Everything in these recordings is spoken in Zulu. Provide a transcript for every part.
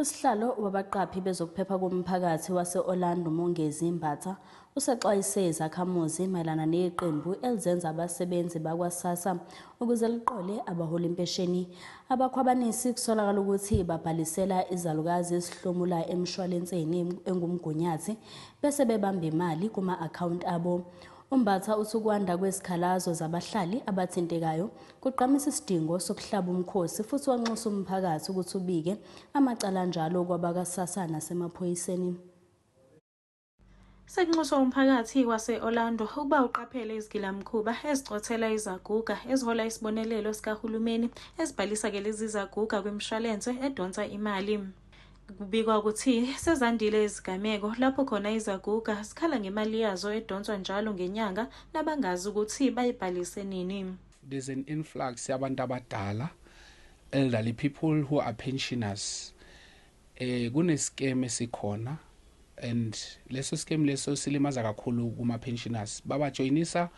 Usihlalo wabaqaphi bezokuphepha komphakathi wase-Orlando Mongezi Mbatha usexwayise izakhamuzi mayelana neqembu elizenza abasebenzi bakwa-SASSA ukuze liqole abaholi impesheni. Abakhwabanisi kusolakala ukuthi babhalisela izalukazi ezihlomula emshwalenseni engumgunyathi bese bebamba imali kuma-akhawunti abo. UMbatha uthi ukwanda kwezikhalazo zabahlali abathintekayo kugqamisa isidingo sokuhlaba umkhosi futhi wanxusa umphakathi ukuthi ubike amacala anjalo kwabakwa-SASSA nasemaphoyiseni. Sekunxuswa umphakathi wase-Orlando ukuba uqaphele izigilamkhuba ezicothela izaguga ezihola isibonelelo sikahulumeni ezibhalisa-ke lezi zaguga kwimishwalense edonsa imali. Kubikwa ukuthi sezandile izigameko lapho khona izaguga zikhala ngemali yazo edonswa njalo ngenyanga nabangazi ukuthi bayibhalise nini. There's an influx yabantu abadala, elderly people who are pensioners. Kune scam esikhona and leso scam leso silimaza kakhulu kuma pensioners. Babajoyinisa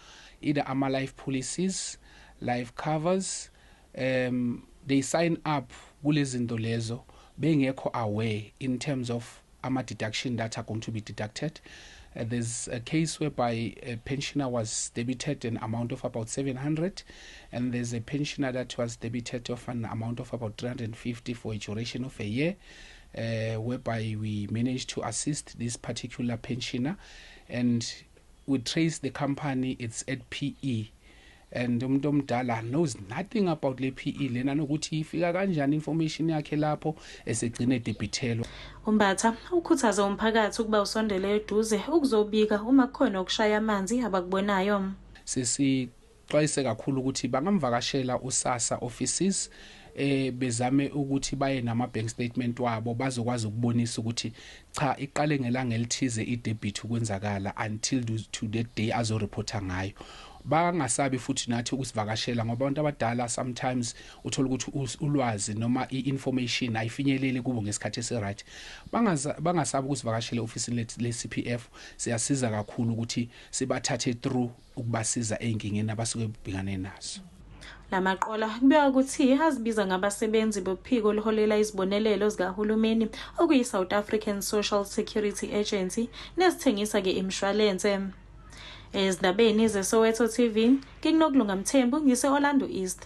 either ama life policies, life covers, they sign up kulezinto lezo bengekho aware in terms of ama deduction that are going to be deducted. There's a case whereby a pensioner was debited an amount of about 700, and there's a pensioner that was debited of an amount of about 350 for a duration of a year, whereby we managed to assist this particular pensioner and we trace the company. It's at PE, and umuntu omdala knows nothing about le PE lena nokuthi ifika kanjani information yakhe lapho esegcine debithelwa. UMbatha ukhuthaza umphakathi ukuba usondele eduze ukuzobika uma kukhona okushaya amanzi abakubonayo. Sesixwayise kakhulu ukuthi bangamvakashela uSASSA offices, bezame ukuthi baye nama bank statement wabo, bazokwazi ukubonisa ukuthi cha, iqale ngelanga elithize idebit ukwenzakala until to that day azoreporta ngayo. Bangasabi futhi nathi ukusivakashela, ngoba abantu abadala sometimes uthola ukuthi ulwazi noma i-information ayifinyeleli kubo ngesikhathi esi-right. Bangasabi ukusivakashela ofisini le-CPF. Siyasiza kakhulu ukuthi sibathathe through ukubasiza ey'nkingeni abasuke bebhekane nazo. Lamaqola kubikwa ukuthi azibiza ngabasebenzi bophiko oluholela izibonelelo zikahulumeni okuyi-South African Social Security Agency nesithengisa-ke imishwalense. Ezindabeni zeSoweto TV, nginguNokulunga Mthembu, ngise-Orlando East.